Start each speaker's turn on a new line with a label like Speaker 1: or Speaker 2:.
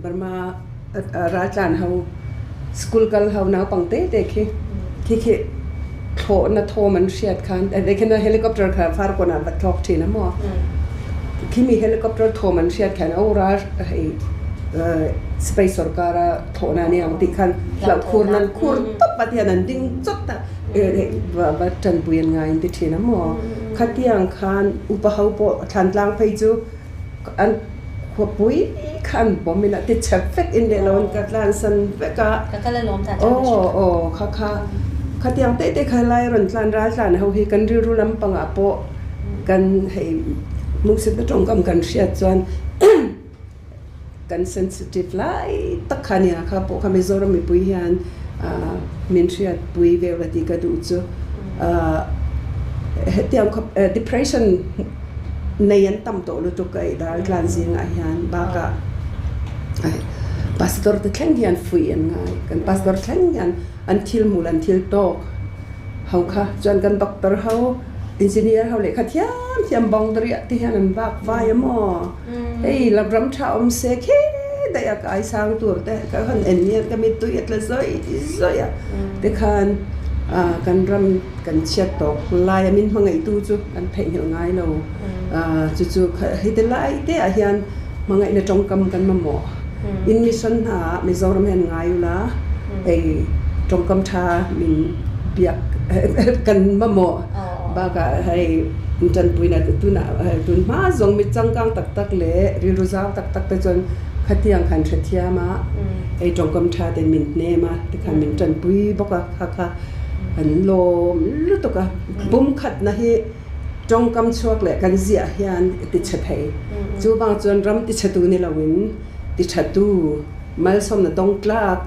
Speaker 1: Burma raltlan ho school kal ho naupang te te khi khi khi thlawhna thawm an hriat khan khin helicopter kha Farkawn ah va thlawk thin a maw khimi helicopter thawm an hriat khan aw ral hei sipai sorkar a thlawhna a ni ang tih khan hlauh khur nan khur tawp a tihian an ding chawt a va tanpui an ngai an ti thin a maw khatiang khan upa ho pawh thlantlang phei chu an khawpui kha an bawm in a ti chep vek in leh lo an ka tlansan vek a
Speaker 2: Ka kal alawm ta
Speaker 1: aw aw kha kha khatiang te te kha lai rawn tlan ral tlan ho hi kan rilru lampangah pawh kan hei hmuhsitna tawngkam kan hriat chuan kan sensitive lai tak kha nia kha pawh kha Mizoram mipui hian min hriatpui vel a tih ka duh chu hetiang khawp depression nei an tam tawh lutuk a i dar tlan zingah hian bakah pastor te thleng hian fuih an ngai kan pastor thleng hian an thil hmul an thil tawk ho kha chuan kan doctor ho engineer ho lehkha thiam thiam boundary ah te hian an vak vai a maw hei lam ram tha awm se khi daih a kai sang tur te ka han en hian ka mittui a tla zawih zawih a tikhan kan ram kan chhiat tawk lai a min hmangaihtu chu kan theihnghilh ngai lo chu chu heti lai te ah hian hmangaihna tawngkam kan mamawh in mission hna ah Mizoram hian ngai ula hei tawngkam tha min biak kan mamawh bakah hei tanpuina tunah tun hma zawng mi changkang tak tak leh rilru zau tak tak te chuan khatiang khan hrethiam a hei tawngkam tha ten min hnem a tikhan min tanpui bawk a kha kha An lawm lutuk a, pumkhatna hi tawngkam chhuak leh kan ziah hian i ti chhe thei. Chuvang chuan ram ti chhetu ni loin ti thatu, malsawmna dawng tlak